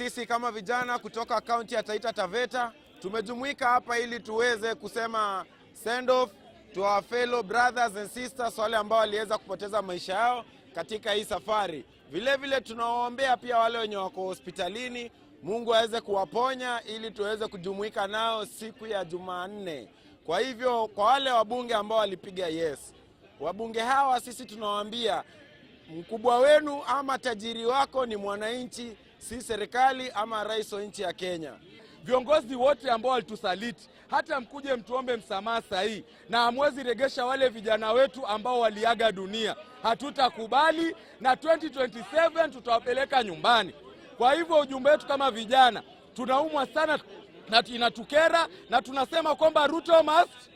Sisi kama vijana kutoka kaunti ya Taita Taveta tumejumuika hapa ili tuweze kusema send off to our fellow brothers and sisters, wale ambao waliweza kupoteza maisha yao katika hii safari. Vile vile tunawaombea pia wale wenye wako hospitalini, Mungu aweze kuwaponya ili tuweze kujumuika nao siku ya Jumanne. Kwa hivyo kwa wale wabunge ambao walipiga yes, wabunge hawa sisi tunawaambia mkubwa wenu ama tajiri wako ni mwananchi, si serikali ama rais wa nchi ya Kenya. Viongozi wote ambao walitusaliti, hata mkuje mtuombe msamaha sahii, na hamwezi regesha wale vijana wetu ambao waliaga dunia, hatutakubali, na 2027 tutawapeleka nyumbani. Kwa hivyo ujumbe wetu kama vijana, tunaumwa sana na inatukera, na tunasema kwamba Ruto must